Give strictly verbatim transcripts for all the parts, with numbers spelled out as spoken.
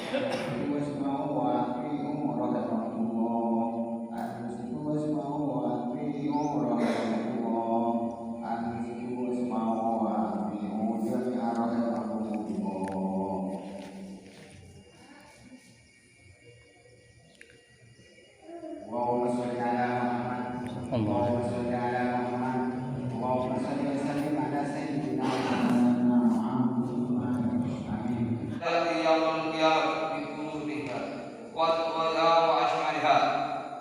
واسمعوا وأطيعوا رحمكم الله. أنصتوا واسمعوا وأطيعوا رحمكم الله. أنصتوا واسمعوا وأطيعوا جميعا رحمكم الله. اللهم صل على محمد. اللهم صل على محمد. اللهم صل وسلم على سيدنا محمد. آمين. يوم القيامة بذنوبها وأطولها وأشملها.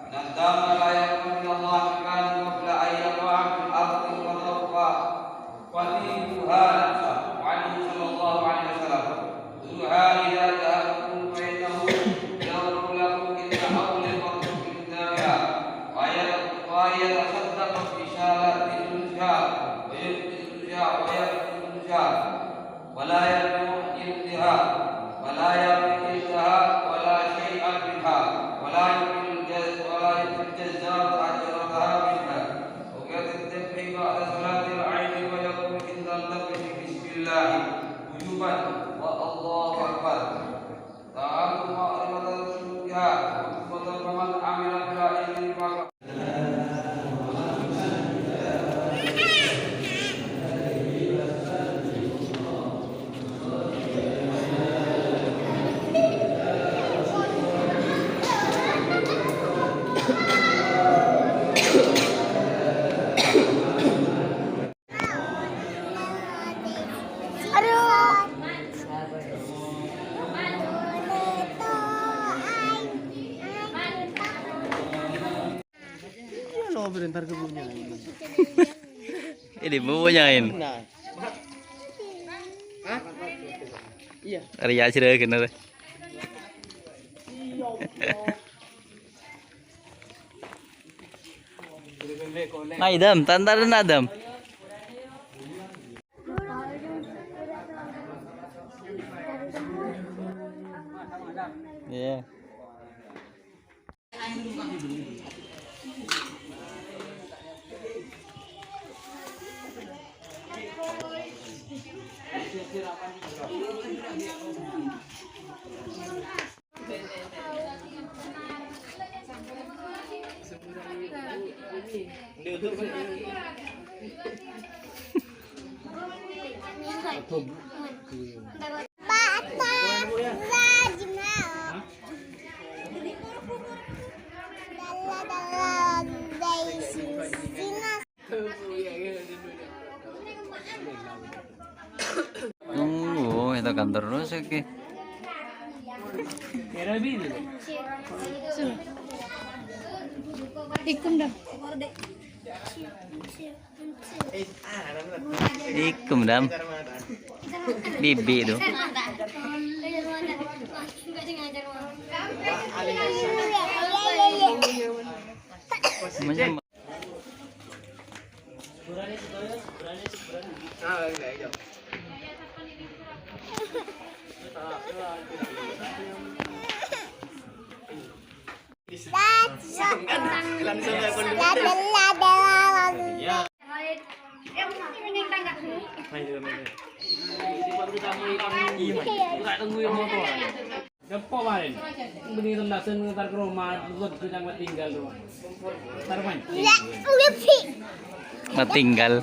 من الدم لا يكون من الله كان قبل أن يقع في الأرض وترفع فتجدها نفسها. وعنه صلى الله عليه وسلم: خذوها إذا ذهبتم فإنه يظهر لكم إلا أول الفضل في كتابها، ويتصدق في شارع ذي النزهة ويكفي الزجاع ويكفي الزجاع. ولا يرجع إليها، ولا يرجع إليها ولا شيئا منها، ولا يؤتي الجز-، ولا يؤتي الجزار أجرتها منها. وقد الذبح بعد صلاة العيد ويقول عند الذبح: بسم الله، وجوبا، والله أكبر. تعالوا معرفة شروطها، ومن عمل بها إذن فقد Iya, lo bentar ke punya. Ini punya ini. Nah. Hah? Iya. Arya aja deh, kena deh. Nah, Idam, tantaran Adam. Iya. Oh, itu kan terus iki. Ikum dah. Ikum, Dam. Bibi itu. Macam Depo maren. Bini rendasen ngantar ke rumah, buat gue yang tinggal tuh. Ntar mancing. Matinggal.